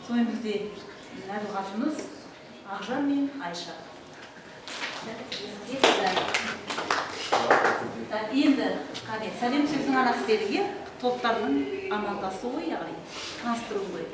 Сонымен, бізде Әбілғазы, Ақжан мен Айша. Так, енді қане, сәлем сөздің анасы дедік, иә? Топтардың амандасуы, яғни таныстыру ғой.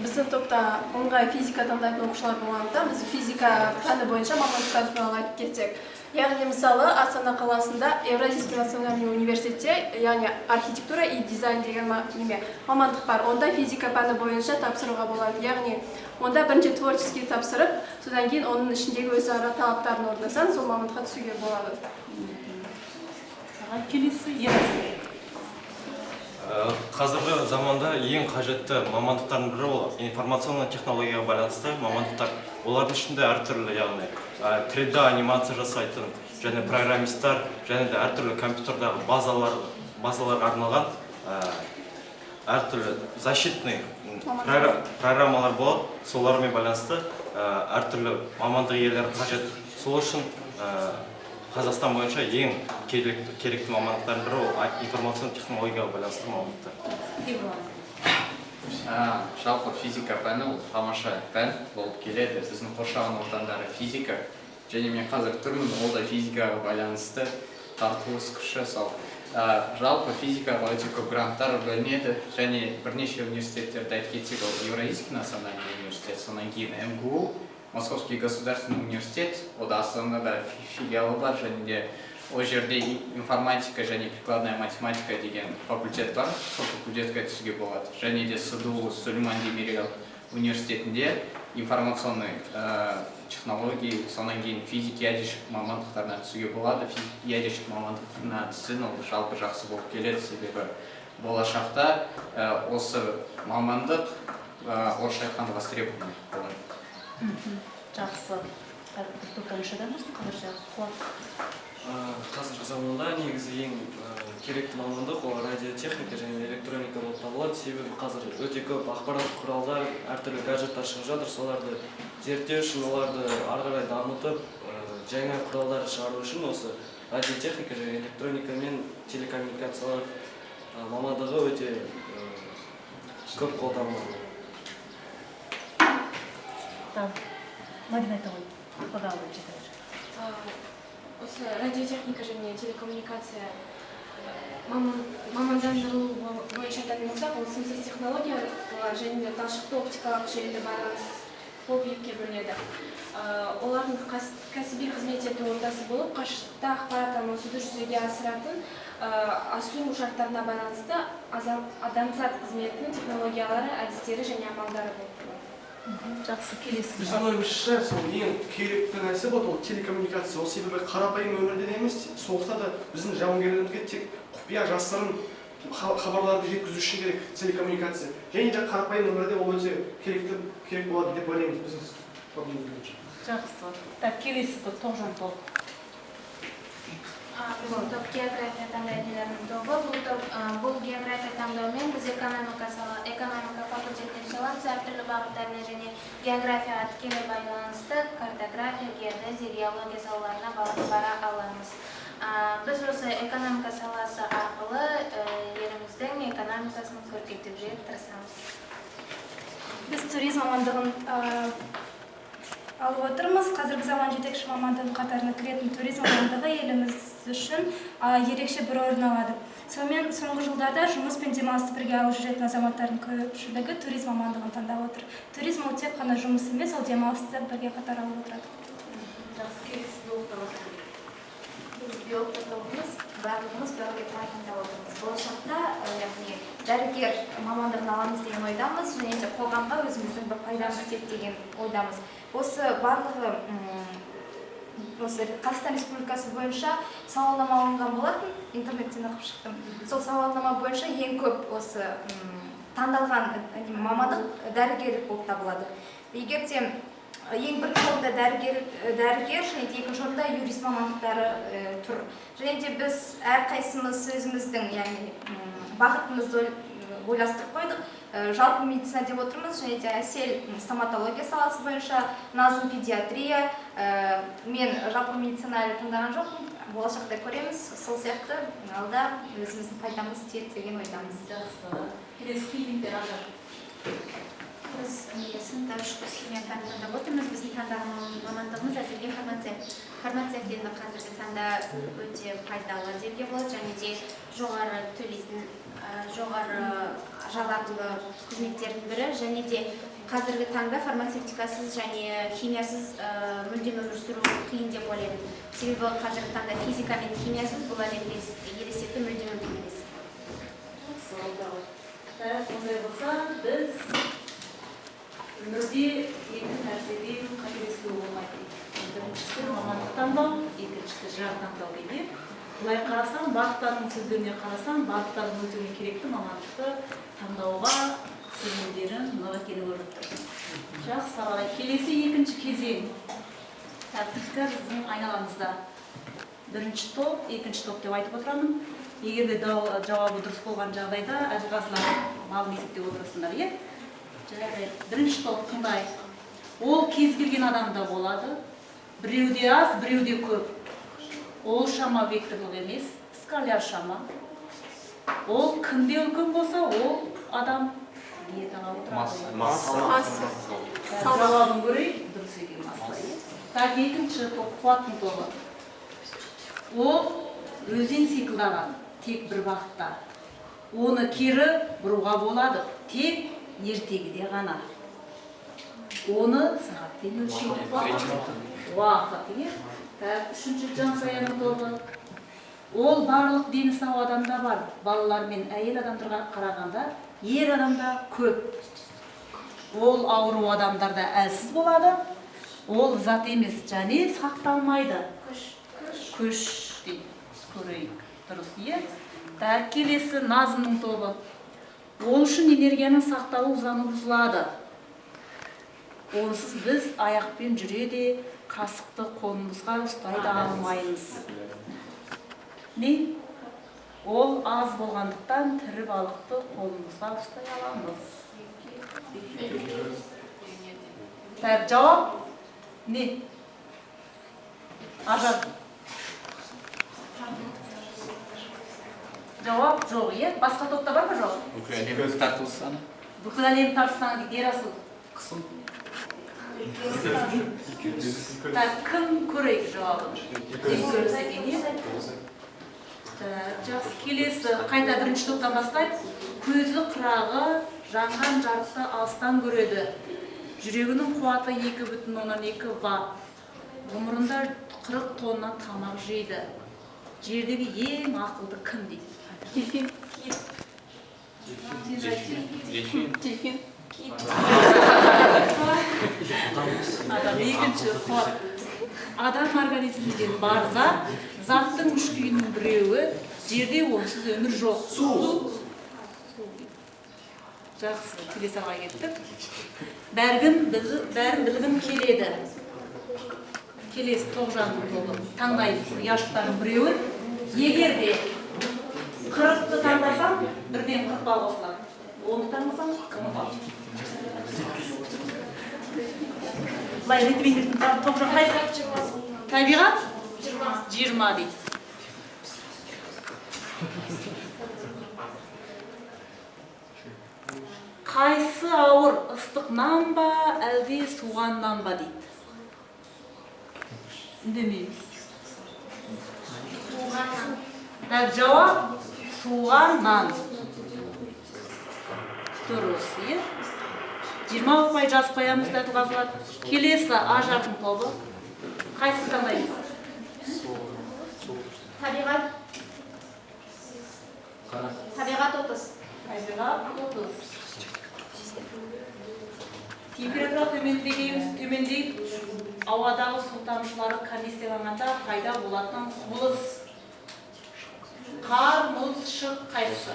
Біздің топта оңғай физика таңдайтын оқушылар болғандықтан, біз физика пәні бойынша мамандықтар туралы айтып кетсек. Яғни, мысалы, Астана қаласында Евразийский национальный университетте, яғни архитектура и дизайн деген неме мамандық бар. Онда физика пәні бойынша тапсыруға болады. Яғни онда бірінші творческий тапсырып, содан кейін оның ішіндегі өзара талаптарын орындасаң, сол мамандыққа түсуге болады. Аға, келесі Ерасыл. Қазіргі заманда ең қажетті мамандықтардың бірі ол информационный технологияға байланысты мамандықтар. Олардың ішінде әртүрлі, яғни 3D анимация жасайтын және программисттар және де әртүрлі компьютердағы базаларға арналған әртүрлі защитный программалар болады. Солармен байланысты әртүрлі мамандық иелері қажет. Сол үшін Қазақстан бойынша ең керекті мамандықтардың бірі ол информационный технологияға байланысты мамандықтар. Жалпы физика пәні ол тамаша пән болып келеді. Біздің қоршаған ортамдағы физика және мен қазір тұрмын, ол да физикаға байланысты, тартылыс күші сол. Жалпы физикаға өте көп гранттар бөлінеді және бірнеше университеттерді айтып кетсек, ол Евразийский национальный университет, содан кейін МГУ, Московский государственный университет, ол да Астанада филиалы бар және де ол жерде информатика және прикладная математика деген факультет бар, сол факультетке түсуге болады. Және де СДУ, Сулейман Демирел университетінде информационный технологии, содан кейін физик ядерщик мамандықтарына түсуге болады. Физик ядерщик мамандығына түссең, ол жалпы жақсы болып келеді, себебі болашақта осы мамандық, орысша айтқанда, востребованный болады. Жақсы. Бір топтан үш адам болсын қазірше. Қуат. Қазіргі заманда негізі ең керекті мамандық ол радиотехника және электроника болып табылады, себебі қазір өте көп ақпараттық құралдар, әртүрлі гаджеттар шығып жатыр. Соларды зерттеу үшін, оларды ары қарай дамытып, жаңа құралдар шығару үшін осы радиотехника және электроника мен телекоммуникациялар мамандығы өте көп қолданылады. Там Мадина айта ғой, бағалы бойынша айта бер. Осы радиотехника және телекоммуникация мамандандырылу бойынша айтатын болсақ, ол сымсыз технологиялар және де талшықты оптикалық желілі байланыс болып екіге бөлінеді. Олардың кәсіби қызмет ету ортасы болып, қашықтықта ақпарат алмасуды жүзеге асыратын, асыру шарттарына байланысты адамзат қызметінің технологиялары, әдістері және амалдары болып табылады. Жақсы, келесі. Біздің ойымызша, сол ең керекті нәрсе болады ол телекоммуникация. Ол себебі қарапайым өмірде де емес, соғыста да біздің жауынгерлерімізге тек құпия, жасырын хабарларды жеткізу үшін керек телекоммуникация. Және де қарапайым өмірде ол өте керекті, керек болады деп ойлаймыз біздің тобымыз бойынша. Жақсы. Так, келесі топ, Тоғжан топ. Біздің топ география таңдайтындардың тобы. Бұл топ, бұл география таңдаумен біз экономика факультетіне түсе аламыз әртүрлі бағыттарына және географияға тікелей байланысты картография, геодезия, геология салаларына бара аламыз. Біз осы экономика саласы арқылы еліміздің экономикасын көркейтуге тырысамыз. Біз туризм мамандығын алып отырмыз. Қазіргі заман жетекші мамандығының қатарына кіретін туризм мамандығы еліміз үшін ерекше бір орын алады. Сонымен, соңғы жылдарда жұмыс пен демалысты бірге алып жүретін азаматтардың көпшілігі туризм мамандығын таңдап отыр. Туризм ол тек қана жұмыс емес, ол демалысты бірге қатар алып отырады. Жақсы, келесі биологтар. Біз биологтар тобымыз, барлығымыз биология пәнін таңдап отырмыз. Болашақта яғни дәрігер мамандығын аламыз деген ойдамыз және де қоғамға өзіміздің бір пайдамыз тиеді деген ойдамыз. Осы барлығы осы Қазақстан Республикасы бойынша сауалнама алынған болатын, интернеттен оқып шықтым. Сол сауалнама бойынша ең көп осы таңдалған мамандық дәрігерлік болып табылады. Егер де ең бірінші орында дәрігер және де екінші орында юрист мамандықтары тұр. Және де біз әрқайсымыз өзіміздің, яғни бағытымызды ойластырып қойдық. Жалпы медицина деп отырмыз және де Әсел стоматология саласы бойынша, Назым педиатрия, мен жалпы медицина әлі таңдаған жоқпын, болашақта көреміз. Сол сияқты алда өзіміздің пайдамыз тиеді деген ойдамыз. Жақсы, келесі химиктер, Ажар. Сыныпта үш курс химия пәнін таңдап отырмыз. Біздің таңдаған мамандығымыз әзірге фармацевт. Фармацевт енді қазіргі таңда өте пайдалы деуге болады және де жоғары төлейтін, жоғары жалақылы қызметтердің бірі. Және де қазіргі таңда фармацевтикасыз және химиясыз мүлдем өмір сүру қиын деп ойлаймын. Себебі қазіргі таңда физика мен химиясыз бұл әлемді елестету мүлдем мүмкін емес. Сондай болса, біз өмірде екі нәрседен қателесуге болмайды. Біріншісі мамандық таңдау, екіншісі жар таңдау дейді. Былай қарасаң, барлықтарының сөздеріне қарасаң, барлықтарының өздеріне керекті мамандықты таңдауға сенімдерін нық екені көрініп тұр. Жақсы, ағай, келесі екінші кезең. Тәртіпті біздің айналамызда. Бірінші топ, екінші топ деп айтып отырамын. Егер де жауабы дұрыс болған жағдайда әділқазылар балын есептеп отырасыңдар, иә? Жарайды. Бірінші топ тыңдайық. Ол кез келген адамда болады. Біреуде аз, біреуде көп. Ол шама векторлық емес, скаляр шама. Ол кімде үлкен болса, ол адам диетаға отырады. Масса. Жауабын көрейік, дұрыс екен масса. Так, екінші топ, қуаттың тобы. Ол өзен секілді ағады, тек бір бағытта. Оны кері бұруға болады, тек ертегіде ғана. Оны сағатпен өлшейді. Уақыт, иә? Так, үшінші Жансаяның тобы. Ол барлық дені сау адамда бар. Балалар мен әйел адамдарға қарағанда ер адамда көп. Ол ауру адамдарда әлсіз болады. Ол зат емес және сақталмайды. Күш дейді. Көрейік. Дұрыс, иә? Так, келесі Назымның тобы. Ол үшін энергияның сақталу заңы бұзылады. Онсыз біз аяқпен жүре де, қасықты қолымызға ұстай да алмаймыз. Не? Ол аз болғандықтан тірі балықты қолымызға ұстай аламыз. Так, жауап не? Ажар. Жауап жоқ, иә? Басқа топта бар ма жауап? Бүкіл әлем тартылыс саны. Бүкіл әлем тартылыс саны дейді, Ерасыл. Қысым. Так, кім көрейік жауабын? Көрсе екен, иә? Жақсы, келесі қайта бірінші топтан бастайық. Көзі қырағы жанған жарықты алыстан көреді. Жүрегінің қуаты 2,2 ватт. Ғұмырында 40 тонна тамақ жейді. Жердегі ең ақылды кім дейді? Дельфин. Дельфин. Дельфин. Адам екінші қуат. Адам организмінде бар зат, заттың үш күйінің біреуі, жерде онсыз өмір жоқ. Су. Жақсы, келесі аға кеттік. Бәрін білгім келеді. Келесі Тоғжанның тобы. Таңдаймыз ұяшықтардың біреуін. Егер де 40-ты таңдасам, бірден 40 балл қосылады. 10-ды таңдасам, 10 балл. Былай ретімен кеттім. Тоғжан қайсы? Табиғат? 20 дейді. Қайсы ауыр, ыстық нан ба, әлде суған нан ба дейді. Үндемейміз. Так, жауап суған нан. Дұрыс, иә? 20 ұпай жазып қоямыз, әділқазылар. Келесі Ажардың тобы. Қайсысын таңдаймыз? Табиғат. Табиғат 30. Табиғат 30. Температура төмендейді, ауадағы су тамшылары конденсацияланғанда пайда болатын құбылыс. Қар, мұз, шық қайсысы?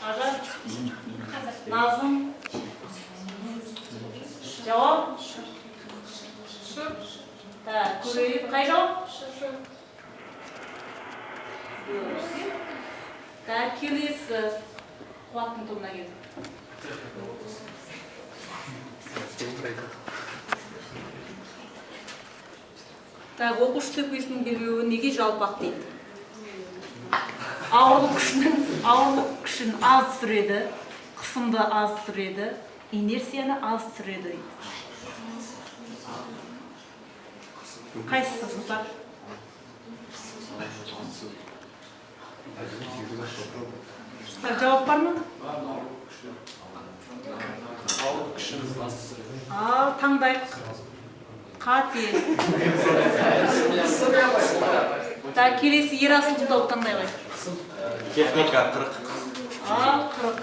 Ажар, Назым, жауап? Так, көрейік. Қай жауап? Так, келесі Қуаттың тобына келдік. Так, оқушы сөкесінің белбеуі неге жалпақ дейді? Ауырлық күшін аз түсіреді, қысымды аз түсіреді, инерцияны аз түсіреді. Қайсысы сұлтан? Жауап бар ма? Ауырлық күшін аз түсіреді. Ал, таңдайық. Қате. Так, келесі Ерасылды тауып таңдай қой. Техника 40. Ал, 40.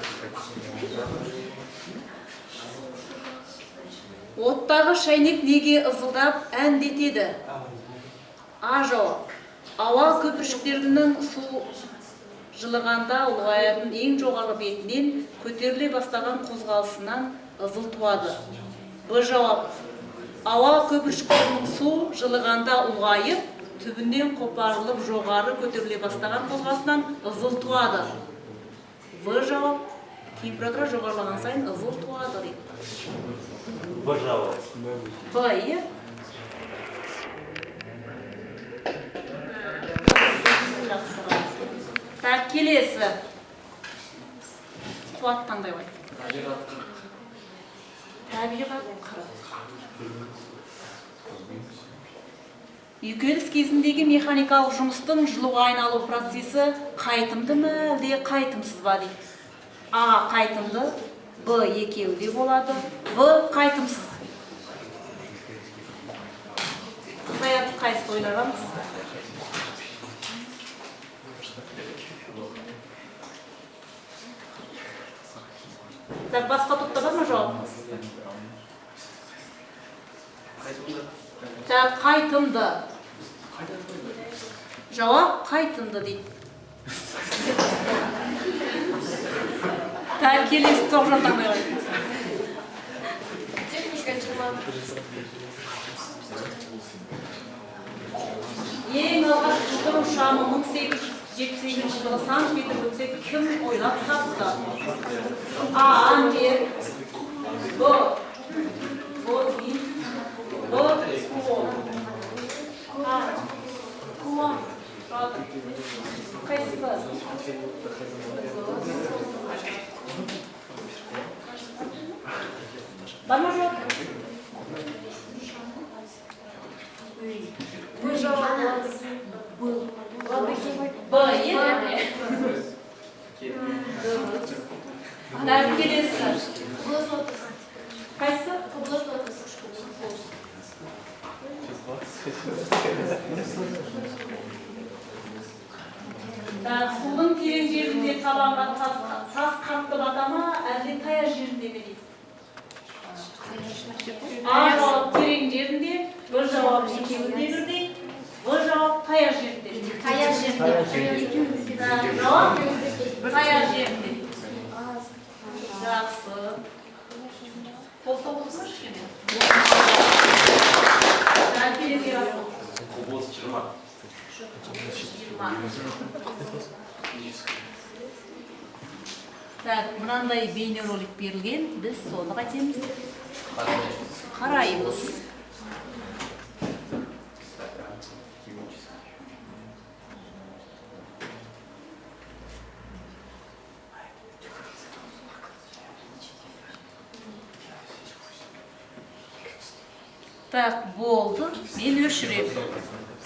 Оттағы шәйнек неге ызылдап әндетеді? А жауап. Ауа көпіршіктерінің су жылығанда ұлғаятын ең жоғарғы бетінен көтеріле бастаған қозғалысынан ызыл туады. Б жауап. Ауа көпіршіктерінің су жылығанда ұлғайып, түбінен қопарылып жоғары көтеріле бастаған қозғалысынан ызыл туады. В жауап. Температура жоғарылаған сайын ызыл туады дейді. Б жауап. Б, иә? Так, келесі. Қуат таңдай қой. Табиғат 40. Табиғат 40. Үйкеліс кезіндегі механикалық жұмыстың жылуға айналу процесі қайтымды ма, әлде қайтымсыз ба дейді. А қайтымды, Б екеуі де болады, В қайтымсыз. Саят қайсысы ойлағанбыз? Так, басқа топта бар ма жауап? Так, қайтымды. Жауап қайтымды дейді. Так, келесі Тоғжан таңдай қой. Техника 20. Ең алғаш жылдың ұшамы 1878 жылы Санкт-Петербургте кім ойлап тапты? А. Ампер, Б. Бодвин, В. Кулон. А. Кулон. Қайсысы? Бар ма жауап? Б жауап. Б, иә? Так, келесі. Құбылыс 30. Қайсысы? Құбылыс 30. Так, судың терең жерінде табанға тас қатты бата ма, әлде таяз жерінде ме дейді? А жауап терең жерінде, Б жауап екеуінде бірдей, В жауап таяз жерінде. Таяз жерінде. Жауап таяз жерінде. Жақсы. Қол соғылсын ба кішкене? Так, келесі Ерасыл. Құбылыс 20. 20. Так, мынандай бейнеролик берілген, біз соны қайтеміз. Қараймыз. Так, болды. Мен өшіремін.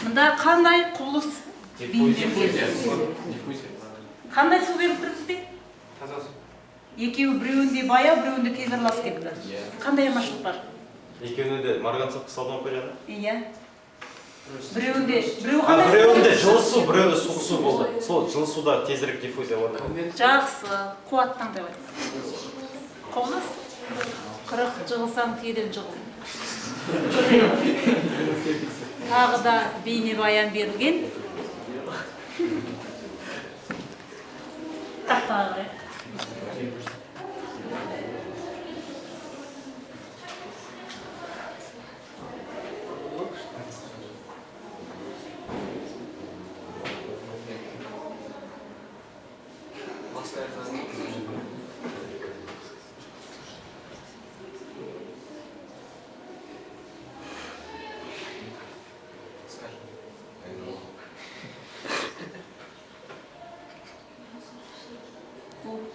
Мында қандай құбылыс бейнеленген? Қандай су беріп тұр бізге? Таза су. Екеуі біреуінде баяу, біреуінде тез араласып кетті. Қандай айырмашылық бар? Екеуіне де марганцовка салынып қойған. Иә. Біреуінде, біреу қандай? Біреуінде жылы су, біреуінде суық су болды. Сол жылы суда тезірек диффузия орнайды. Жақсы, қуат таңдай қой. Құбылыс? 40 жығылсаң тиеден жығыл. Тағы да бейнебаян берілген. Тақтаға қарай.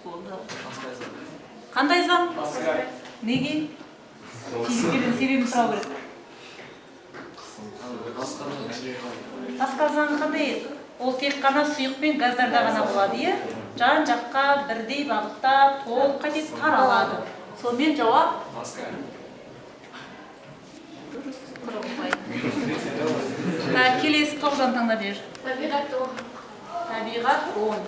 Болды. Қандай заң? Неге? Физиктерден себебін сұрау керек. Паскаль заңы қандай еді? Ол тек қана сұйық пен газдарда ғана болады, иә? Жан жаққа бірдей бағытта толық қайтеді таралады. Сонымен жауап? Дұрыс, құрылмай. Так, келесі Тоғжан таңдап бер. Табиғат 10. Табиғат 10.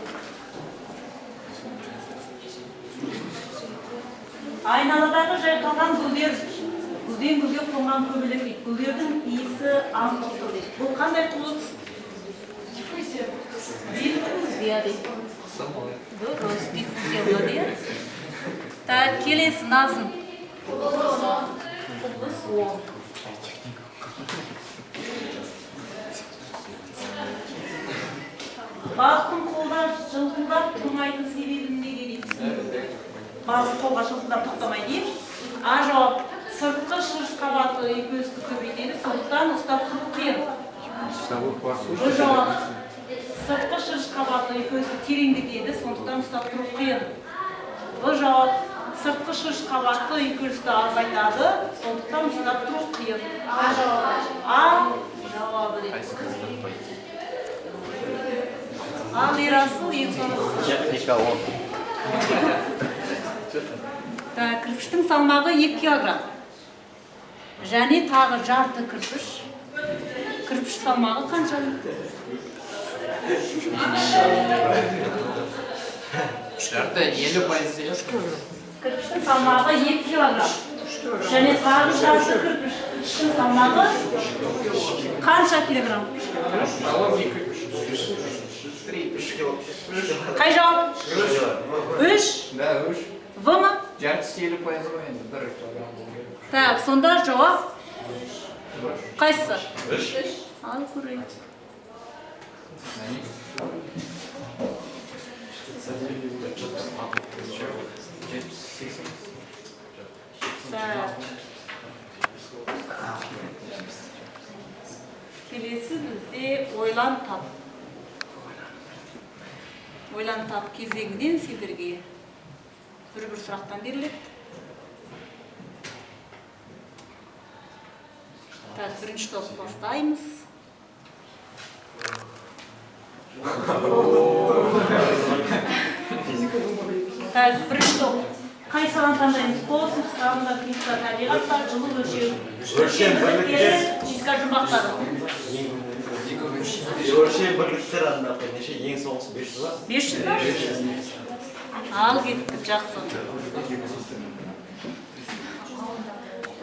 Айналадағы жайқалған гүлдер, гүлден гүлге қонған көбелек дейді. Гүлдердің иісі аңқып тұр дейді. Бұл қандай құбылыс? Диффузия. Диффузия дейді. Дұрыс, диффузия болады, иә? Так, келесі Назым. Құбылыс 10. Балықтың қолда жылқылдап тұрмайтын себебін неге дейді түсіндіру керек. Балық қолға жылқылдап тоқтамайды, иә? А жауап: сыртқы шырыш қабаты үйкелісті көбейтеді, сондықтан ұстап тұру қиын. Б жауап: сыртқы шырыш қабаты үйкелісті тереңдетеді, сондықтан ұстап тұру қиын. В жауап: сыртқы шырыш қабаты үйкелісті азайтады, сондықтан ұстап тұру қиын. А жауабы. А жауабы дейді. Ал Ерасыл ең соңғысы. Техника 10. Так, кірпіштің салмағы 2 килограмм. Және тағы жарты кірпіш. Кірпіш салмағы қанша? Жарты 50%. Кірпіштің салмағы 2 килограмм. Және тағы жарты кірпіштің салмағы қанша килограмм? Қай жауап? 3. Да, 3. В ма? Жартысы 50% ғой енді, 1 килограмм болу керек. Так, сонда жауап қайсысы? 3. Ал көрейік. Так. Келесі бізде ойлан тап. Ойлан тап кезеңінен сендерге бір-бір сұрақтан беріледі. Так, бірінші топ бастаймыз. Так, бірінші топ. Қай саланы таңдаймыз? Космос, ғалымдар, физика, табиғат па, жылу өлшеу. Өлшем бірліктер. Физика жұмбақтары. Өлшем бірліктер анда неше? Ең соңғысы 500 ба? 500 ба? Ал кеттік, жақсы.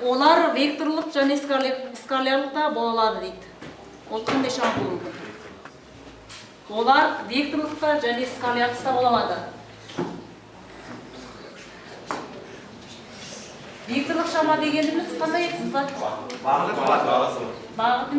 Олар векторлық және скалярлық та бола алады дейді. Ол қандай шама болуы мүмкін? Олар векторлық та және скалярлық та бола алады. Векторлық шама дегеніміз қандай еді? Бағыты. Бағытымен